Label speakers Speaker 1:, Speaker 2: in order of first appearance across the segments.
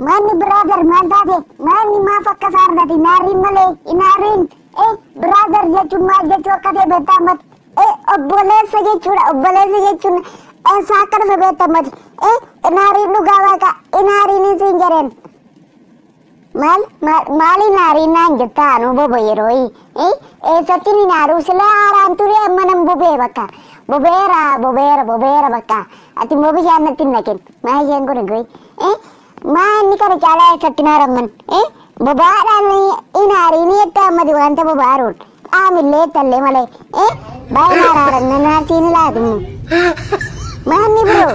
Speaker 1: Manni brother maal taate? Manni maaf akka saartati? Naarriin malee inaarriin. Brother jechuun maal jechuu akka ta'e beektaa ammatti? Obboleessa jechuudha. Obboleessa jechuun eessaa akka dhufe beektaa ammatti? Inaarriin dhugaa waaqa inaarriin siin jedheen. Maal maali naariin naan jettaa anuu bobo yeroo eessatti ni naaruu sila haaraan ture amma nan bobee bakka. Bobeera bobeera bobeera bakka. Ati immoo bishaan natti hin naqin. Maa isheen kun goyi? Maa inni kana caalaa eessatti naaramman? Bobaadhaan inaariin jetta ammati wanta bobaaruun. Qaamillee ettallee malee. Baay'ee naaraaran naarsiin laatu immoo. Maanni bro,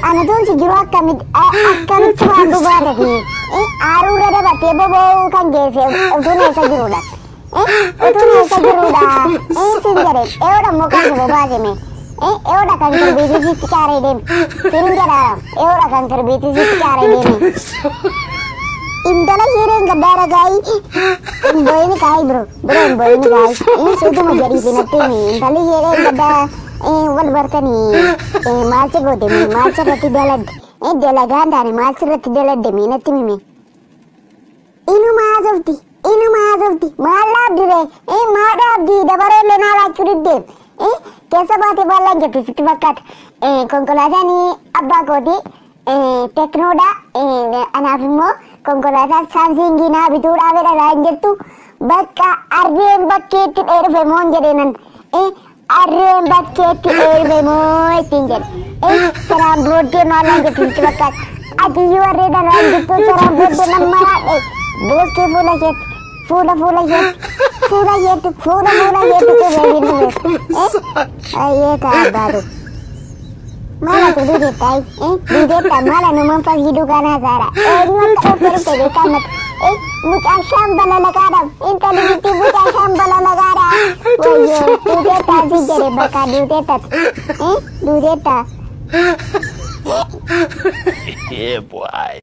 Speaker 1: anatuun si jiru akkamitti waan dubaadhati? Aaruurra dabartee boba'uu kan geesse utuun eessa jirudha? Utuun eessa jirudha? Siin jedhe eeyoodha immoo kan si bobaasime. Eeyoodha kan kirbiitii sitti caaree deeme. Siin jedhaara eeyoodha kan kirbiitii sitti caaree deeme. Intala isheen gaddaara gaa'ii hin boo'ini kaa'ii bro bro hin boo'ini kaa'ii. Suutuma jedhiiti natti himi intalli isheen gaddaa wal bartanii maal si goote maal sirratti daladde dalagaa hin taane maal sirratti daladde mee natti himi. Inuma haasofti inuma haasofti maal dhaabdi ree maa dhaabdi dabaree illee naa laachuu diddeef keessa baatee baallaan jirti sitti fakkaata. Konkolaataan abbaa kooti teknoodha anaaf immoo konkolaataan saamsiingii naa bituudhaaf jedha hin jettu bakka harreen bakkeetti dheerufe moon jedheenan harreen bakkeetti dheerufe moo ittiin jedhe saraan booddee maal naan jettu sitti fakkaata. Ati iyyuu harree dharraan jirtu saraan booddee nan maraadhe booskee fuula isheetti fuula fuula isheetti fuula isheetti fuula fuula isheetti qubee hin dhufe. Ayyee ta'a baatu. Maal ati duuteetta duuteetta maal anumaan fakkii duukaa saara eenyu akka dhufte dhufte beekaa ammatti mucaa shaambala lagaadhaaf intalli bitti mucaa shaambala lagaadha wayyoo duuteetta asii jedhe bakka duuteettati duuteetta.
Speaker 2: Yeah, boy.